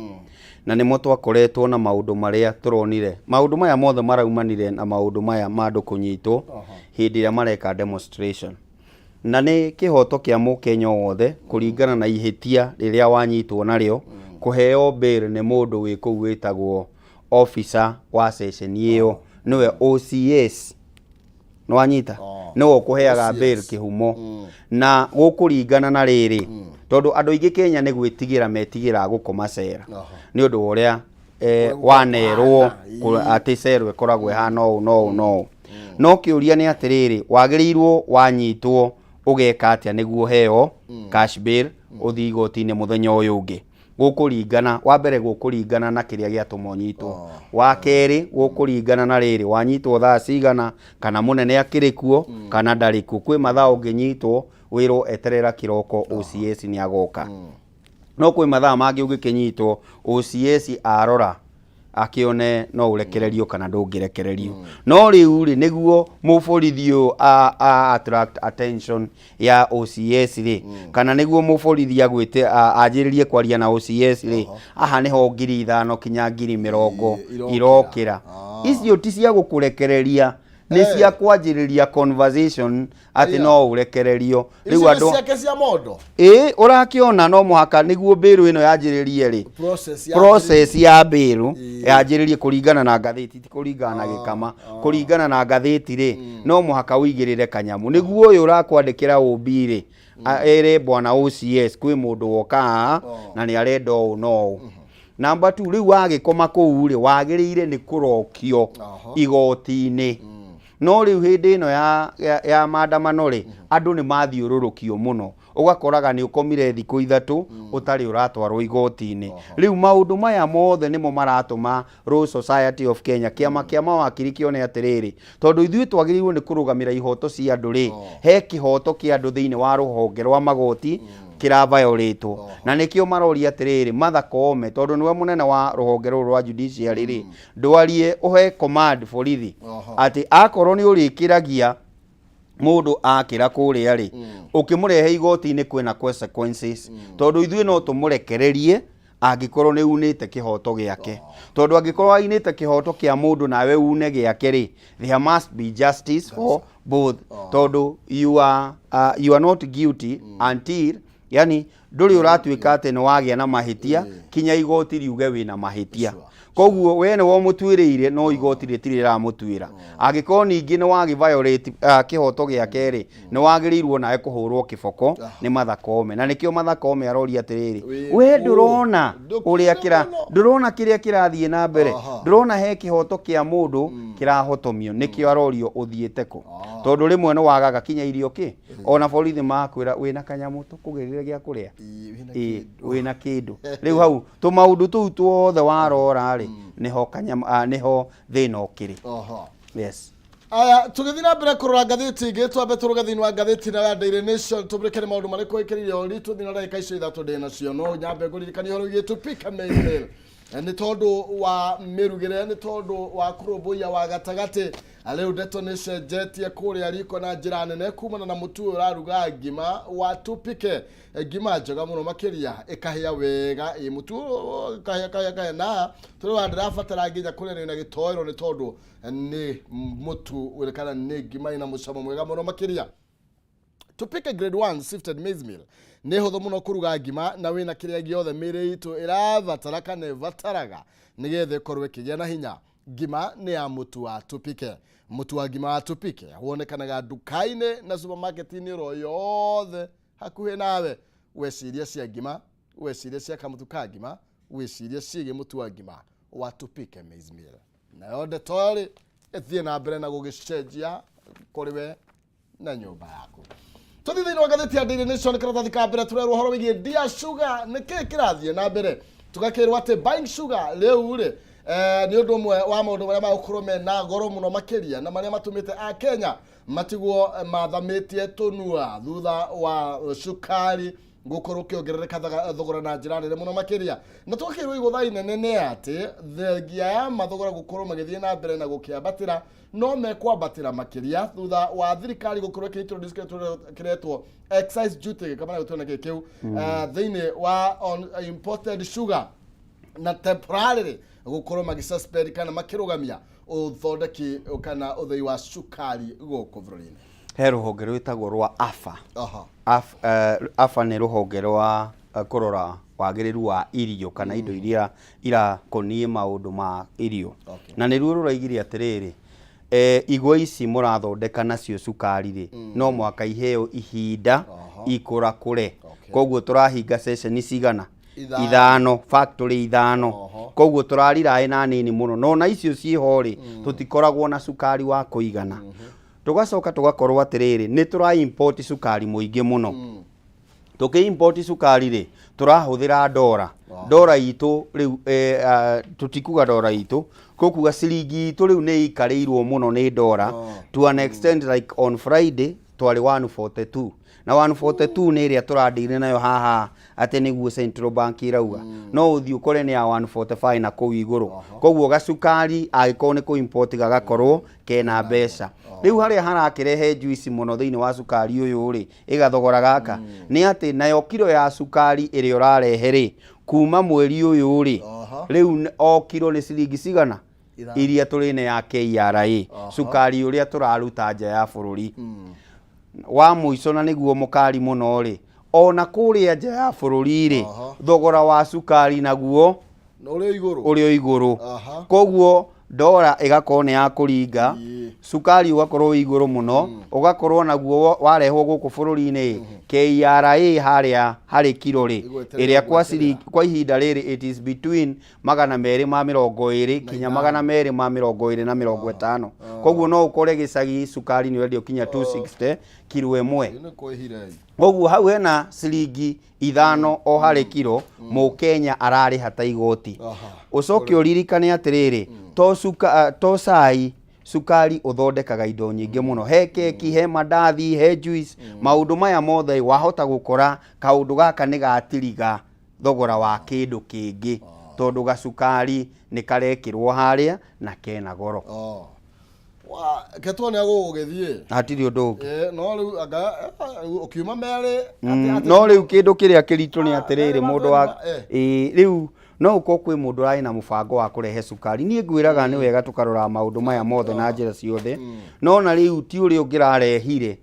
na nĩmo twakoretwo na maũndũ marĩa tũronire. Maũndũ maya mothe maraumanire na maũndũ maya ma andũ kũnyitwo hĩndĩ ĩrĩa mareka demonstration. Na nĩ kĩhoto kĩa mũkenya o wothe kũringana na ihĩtia rĩrĩa wanyitwo narĩo kũheo bail nĩ mũndũ wĩ kũu wĩtagwo officer wa ceceni ĩyo, nĩwe OCS. Nĩwanyita? Nĩwe ũkũheaga OCS. Bail kĩhumo na gũkũringana na rĩrĩ, tondũ andũ aingĩ Kenya nĩ gwĩtigĩra metigĩra gũkoma cera nĩ ũndũ wa ũrĩa wanerwo atĩ cero ĩkoragwo ĩhana ũũ no ũũ no ũũ. No kĩũria nĩ atĩrĩrĩ, wagĩrĩirwo wanyitwo ũgeka atĩa nĩguo heo cash bail ũthiĩ igoti-inĩ mũthenya ũyũ ũngĩ? Gũkũringana, wa mbere, gũkũringana na kĩrĩa gĩatũma ũnyitwo. Wa kerĩ, gũkũringana na rĩrĩ, wanyitwo thaa cigana, kana mũnene akĩrĩ kuo kana ndarĩ kuo. Kwĩ mathaa ũngĩnyitwo wĩrwo eterera kĩroko, OCS nĩ agoka. No kwĩ mathaa mangĩ ũngĩkĩnyitwo, OCS arora akĩone no ũrekererio kana ndũngĩrekererio. No rĩu rĩ, nĩguo mũborithi ũyũ a attract attention ya OCS rĩ, kana nĩguo mũborithi agwĩte anjĩrĩrie kwaria na OCS rĩ, haha nĩho 5,000 kinya 20,000 Irokĩra. Irokĩra. Icio ti cia gũkũrekereria, nĩ cia kwanjĩrĩria conversation atĩ no ũrekererio. Rĩu Icio nĩ andũ ciake cia mondo. Ĩ, ũrakĩona no mũhaka nĩguo mbĩrũ ĩno yanjĩrĩrie rĩ, process ya process ya mbĩrũ yanjĩrĩrie kũringana na ngathĩti, ti kũringana na Gĩkama, kũringana na ngathĩti rĩ, no mũhaka ũigĩrĩre kanyamũ nĩguo ũyũ ũrakwandĩkĩra ũmbi rĩ, ere bwana OCS kwĩ mũndũ woka haha na nĩ arenda ũũ na ũũ. Namba 2, rĩu wagĩkoma kũu rĩ, wagĩrĩire nĩ kũrokio igoti-inĩ. No rĩu hĩndĩ ĩno ya maandamano rĩ, andũ nĩ mathiũrũrũkio mũno, ũgakoraga nĩ ũkomire thikũ 3 ũtarĩ ũratwarwo igoti-inĩ. Rĩu maũndũ maya mothe nĩmo maratũma Law Society of Kenya, kĩama kĩa mawakiri, kĩone atĩrĩrĩ, tondũ ithuĩ twagĩrĩirwo nĩ kũrũgamĩra ihoto cia andũ rĩ, he kĩhoto kĩa andũ thĩinĩ wa rũhonge rwa magoti kĩravayoretwo, na nĩkĩo maroria atĩrĩrĩ, Martha Koome, tondũ nĩwe mũnene wa rũhonge rũrũ rwa judiciary rĩ, ndwarie ũhe command borithi atĩ akorwo nĩ ũrĩkĩragia mũndũ akĩra kũrĩa rĩ, ũkĩmũrehe igoti-inĩ kwĩna consequences, tondũ ithuĩ no tũmũrekererie angĩkorwo nĩ unĩte kĩhoto gĩake. Tondũ angĩkorwo ainĩte kĩhoto kĩa mũndũ nawe une gĩake rĩ, there must be justice for both, tondũ you are not guilty until Yani ndũrĩ ũratuĩka atĩ nĩ wagĩa na mahĩtia kinya igoti riuge wĩna mahĩtia. Koguo we nĩwe ũmũtuĩrĩire, no igoti rĩtirĩ rĩramũtuĩra. Angĩkorwo ningĩ nĩ wagĩ violate kĩhoto gĩake rĩ, nĩ wagĩrĩirwo nawe kũhũrwo kĩboko nĩ Martha Koome. Na nĩkĩo Martha Koome aroria atĩrĩrĩ, Wĩ we kũ? Ndũrona ũrĩa kĩra Ndũkĩrĩ mũno. Ndũrona kĩrĩa kĩrathiĩ na mbere? Ndũrona he kĩhoto kĩa mũndũ kĩrahotomio? Nĩkĩo arorio ũthiĩte kũ, tondũ rĩmwe nĩ wagaga kinya irio kĩ ona borithi makwĩra wĩna kanyamũ tũkũgĩrĩre gĩa kũrĩa. Ĩĩ, wĩna Ĩĩ, kĩndũ. Wĩna kĩndũ rĩu hau tũmaũndũ tũu tuothe warora rĩ, nĩho kanyamũ, nĩho thĩna ũkĩrĩ. Yes. Aya, tũgĩthiĩ na mbere kũrora ngathĩti ĩngĩ, twambe tũrũge thĩinĩ wa ngathĩti na ya Daily Nation, tũmũrĩke nĩ maũndũ marĩkũ ĩkĩrĩire ũritũ thĩinĩ wa ndagĩka icio 3 ndĩ nacio. No nyambe ngũririkanie ũhoro wĩgiĩ Tupika Maize Meal. Nĩ tondũ wa mĩrugĩre, nĩ tondũ wa kũrũmbũiya wa gatagatĩ. Rĩu ndeto nĩ cenjetie kũrĩa riko na njĩra nene kumana na mũtu ũyũ ũraruga ngima wa Tupike. Ngima njega mũno makĩria, ĩkahĩa wega, ĩ mũtu ũyũ kahĩa kahĩa kahĩa, na tũrĩ wa ndĩrabatara nginya kũrĩa na gĩtoero, nĩ tondũ nĩ mũtu ũrĩ kana nĩ ngima ĩna mũcamo mwega mũno makĩria. Tupike Grade 1 sifted maize meal nĩ hũthũ mũno kũruga ngima na wĩna kĩrĩa gĩothe mĩĩrĩ itũ ĩrabatara kana ĩbataraga nĩgetha ĩkorwo ĩkĩgĩa na hinya. Ngima nĩ ya mũtu wa Tupike. Mũtu wa ngima wa Tupike wonekanaga nduka-inĩ na supermarket-inĩ oro yothe hakuhĩ nawe. Weciria cia ngima, weciria cia kamũtu ka ngima, wĩcirie ciĩgiĩ mũtu wa ngima wa Tupike maize meal. Nayo ndeto rĩ ĩthiĩ na mbere na gũgĩcenjia kũrĩ we na nyũmba yaku. Tũthiĩ thĩinĩ wa ngathĩti ya Daily Nation, karatathi ka mbere, tũrerwo ũhoro wĩgiĩ Dear Sugar, nĩ kĩĩ kĩrathiĩ na mbere. Tũgakĩrwo atĩ buying sugar rĩu rĩ nĩ ũndũ ũmwe wa maũndũ marĩa magũkorwo mena goro mũno makĩria na marĩa matũmĩte a Kenya matigwo mathamĩtie tũnua thutha wa cukari gũkorwo ũkĩongerereka thogora na njĩra nene mũno makĩria. Na tũgakĩrwo igũtha inene nĩ atĩ thengia ya mathogora gũkorwo magĩthiĩ na mbere na gũkĩambatĩra, no mekwambatĩra makĩria thutha wa thirikari gũkorwo ĩkĩ-introduce kĩrĩa kĩretwo excise duty, gĩkamana gũtwena kĩ kĩu thĩinĩ wa on imported sugar, na temporarily gũkorwo magĩsuspend kana makĩrũgamia ũthondeki kana ũthei wa cukari gũkũ bũrũri-inĩ. He rũhonge rwĩtagwo rwa AFA. AFA nĩ rũhonge rwa kũrora wagĩrĩru wa irio kana indo iria irakoniĩ maũndũ ma irio. Na nĩruo rũraigire atĩrĩrĩ, igwa ici mũrathondeka nacio cukari rĩ, no mũhaka iheo ihinda ikũrakũre. Koguo tũrahinga ceceni cigana? 5. 5, factory 5. Koguo tũrariraĩ na nini mũno, no na icio ciĩho rĩ, tũtikoragwo na cukari wa kũigana. Tũgacoka tũgakorwo atĩrĩrĩ, nĩ tũra import cukari mũingĩ mũno. Tũkĩ import cukari rĩ, tũrahũthĩra ndora. Ndora itũ rĩu, tũtikuga ndora itũ, tũkuga ciringi itũ rĩu nĩ ĩikarĩirwo mũno nĩ ndora to an extent like on Friday twarĩ 142, na 142 nĩ ĩrĩa tũradĩire nayo haha atĩ nĩguo Central Bank ĩrauga, no ũthiĩ ũkore nĩ ya 145 na kũu igũrũ. Koguo gacukari angĩkorwo nĩ kũ import gagakorwo kena mbeca. Rĩu harĩa harakĩrehe juice mũno thĩinĩ wa cukari ũyũ rĩ, ĩgathogora gaka nĩ atĩ nayo kiro ya cukari ĩrĩa ũrarehe rĩ, kuma mweri ũyũ rĩ, rĩu o kiro nĩ ciringi cigana? 5. Iria tũrĩ nĩ ya KRA, cukari ũrĩa tũraruta nja ya bũrũri. Wa mũico, na nĩguo mũkari mũno rĩ, ona kũrĩa nja ya bũrũri rĩ, thogora wa cukari naguo ũrĩ igũrũ. Ũrĩ o igũrũ. Koguo ndora ĩgakorwo nĩ ya kũringa, cukari ũgakorwo wĩ igũrũ mũno, ũgakorwo naguo warehwo gũkũ bũrũri-inĩ, KRA harĩa harĩ kiro rĩ, Ĩgweterera ĩrĩa kwa gweterera. ciringi kwa ihinda rĩrĩ it is between 220 kinya 220 na 50. Koguo no ũkore gĩcagi cukari nĩ ũrendio kinya 260 kiro ĩmwe. Nĩ kwĩhire. Koguo hau hena ciringi 5 o harĩ kiro mũkenya ararĩha ta igoti. Ũcoke ũririkane atĩrĩrĩ, to cai, cukari ũthondekaga indo nyingĩ mũno, he keki, he mandathi, he juice, maũndũ maya mothe wahota gũkora kaũndũ gaka nĩ gatiriga thogora wa kĩndũ kĩngĩ, tondũ gacukari nĩ karekĩrwo harĩa na kena goro. Oh. Wa ketwo nĩ agũgũgĩthiĩ. Hatirĩ ũndũ ũngĩ. No rĩu anga ũkiuma merĩ No rĩu kĩndũ kĩrĩa kĩritũ nĩ atĩrĩrĩ, merĩ mũndũ wa matwenima. Ĩĩ, rĩu no ũkorwo kwĩ mũndũ ũrarĩ na mũbango wa kũrehe cukari. Niĩ ngwĩraga nĩ wega tũkarora maũndũ maya mothe na njĩra ciothe, no na rĩu ti ũrĩa ũngĩrarehire.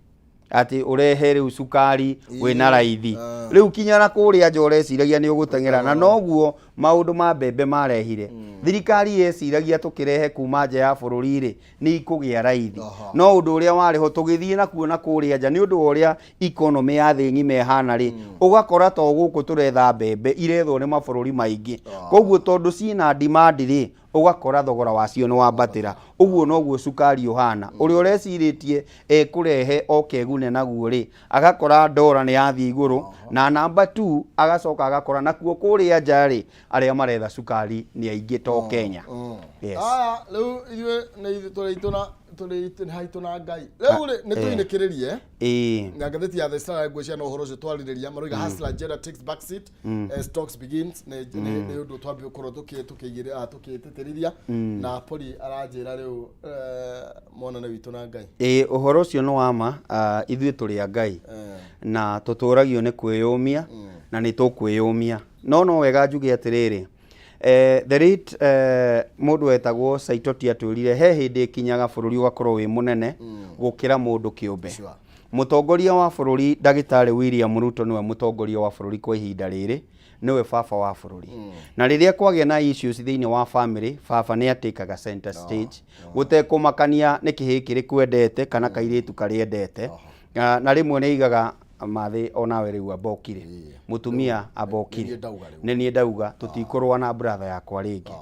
Atĩ ũrehe rĩu cukari wĩna raithi rĩu kinya na kũrĩa nja ũreciragia nĩ ũgũteng'era, na noguo maũndũ ma mbembe marehire. Thirikari yeciragia tũkĩrehe kuma nja ya bũrũri rĩ, nĩ ikũgĩa raithi. No ũndũ ũrĩa warĩ ho tũgĩthiĩ nakuo na kũrĩa nja, nĩ ũndũ wa ũrĩa economy ya thĩ ng'ima ĩhana rĩ, ũgakora to gũkũ tũretha mbembe, irethwo nĩ mabũrũri maingĩ. Koguo tondũ ciĩna demand rĩ, ũgakora thogora wacio nĩ wambatĩra. Ũguo noguo cukari ũhana. Ũrĩa ũrecirĩtie ekũrehe oke egune naguo rĩ, agakora ndora nĩ yathiĩ igũrũ, na namba 2 agacoka agakora nakuo kũrĩa nja rĩ, arĩa maretha cukari nĩ aingĩ to Kenya. Yes. Aya, rĩu ithuĩ nĩ ithuĩ tũrĩ itũ na tũrĩ itũ haitũ na Ngai. Rĩu rĩ, nĩ tũinĩkĩrĩrie na ngathĩti ya The Star, ngwĩciria no ũhoro ũcio twarĩrĩria. Maroiga "Hustler agenda takes back seat as talks begins". Nĩ ũndũ twambie gũkorwo tũkĩtĩtĩrithia na Poli aranjĩra rĩu mwana nĩ witũ na Ngai. Ĩĩ, ũhoro ũcio nĩ wa ma. Ithuĩ tũrĩ a Ngai na tũtũragio nĩ kwĩyũmia na nĩ tũkwĩyũmia, no wega njuge atĩrĩrĩ, the late mũndũ wetagwo Saitoti atwĩrire he hĩndĩ ĩkinyaga bũrũri ũgakorwo wĩ mũnene gũkĩra mũndũ kĩũmbe. Mũtongoria wa bũrũri ndagĩtarĩ William Ruto nĩwe mũtongoria wa bũrũri kwa ihinda rĩrĩ, nĩwe baba wa bũrũri, na rĩrĩa kwagĩa na issues thĩinĩ wa family, baba nĩ atĩkaga center stage, gũtekũmakania nĩ kĩhĩ kĩrĩkũ endete kana kairĩtu karĩa endete. Na rĩmwe nĩ aigaga mathĩ onawe rĩu ambokire mũtumia ambokire. Nĩ niĩ ndauga rĩu. Nĩ niĩ ndauga tũtikũrũa na brother yakwa rĩngĩ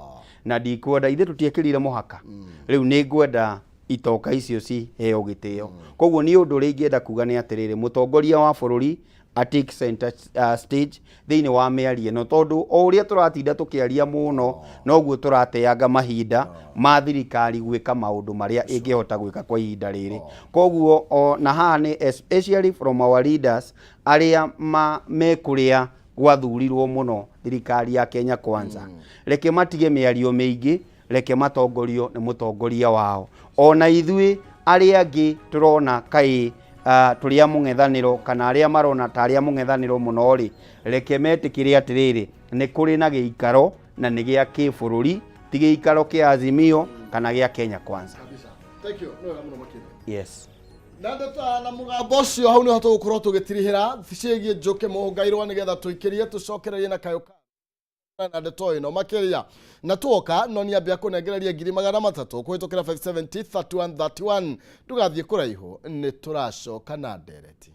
na ndikwenda ithuĩ tũtiekĩrire mũhaka. Rĩu nĩ ngwenda itoka icio ciheo gĩtĩo. Koguo niĩ ũndũ ũrĩa ingĩenda kuga nĩ atĩrĩrĩ, mũtongoria wa bũrũri a take center stage thĩinĩ wa mĩario ĩno, tondũ o ũrĩa tũratinda tũkĩaria mũno, noguo tũrateanga mahinda ma thirikari gwĩka maũndũ marĩa ĩngĩhota gwĩka kwa ihinda rĩrĩ. Koguo o na haha nĩ especially from our leaders arĩa mekũrĩa gwathurirwo mũno thirikari ya Kenya Kwanza, reke matige mĩario mĩingĩ, reke matongorio nĩ mũtongoria wao. Ona ithuĩ arĩa angĩ tũrona kaĩ tũrĩ a mũng'ethanĩro kana arĩa marona ta arĩa mũng'ethanĩro mũno rĩ, reke metĩkĩre atĩrĩrĩ, nĩ kũrĩ na gĩikaro na nĩ gĩa kĩbũrũri, ti gĩikaro kĩa Azimio kana gĩa Kenya Kwanza. Kabisa. Thank you. Nĩ wega mũno makĩria. Yes. Na ndeto na mũgambo ũcio, hau nĩho tũgũkorwo tũgĩtirihĩra ciĩgiĩ Njũkĩ Mũhũngairwo, nĩgetha tũikĩrie tũcokererie na kayũ na ndeto ĩno makĩria na tuoka no niambia kũnengereria 300,000 kũhĩtũkĩra 570 31 31. Ndũgathiĩ kũraihu, nĩ tũracoka na ndereti.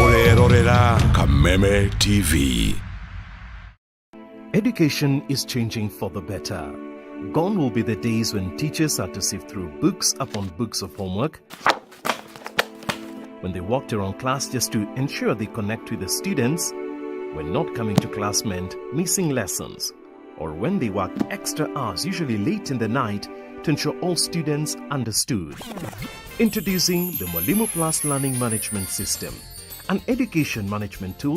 Ũrerorera Kameme TV. Education is changing for the better. Gone will be the days when teachers had to sift through books upon books of homework, when they walked around class just to ensure they connect with the students, when not coming to class meant missing lessons, or when they worked extra hours, usually late in the night, to ensure all students understood. Introducing the Mwalimu Plus Learning Management System, an education management tool.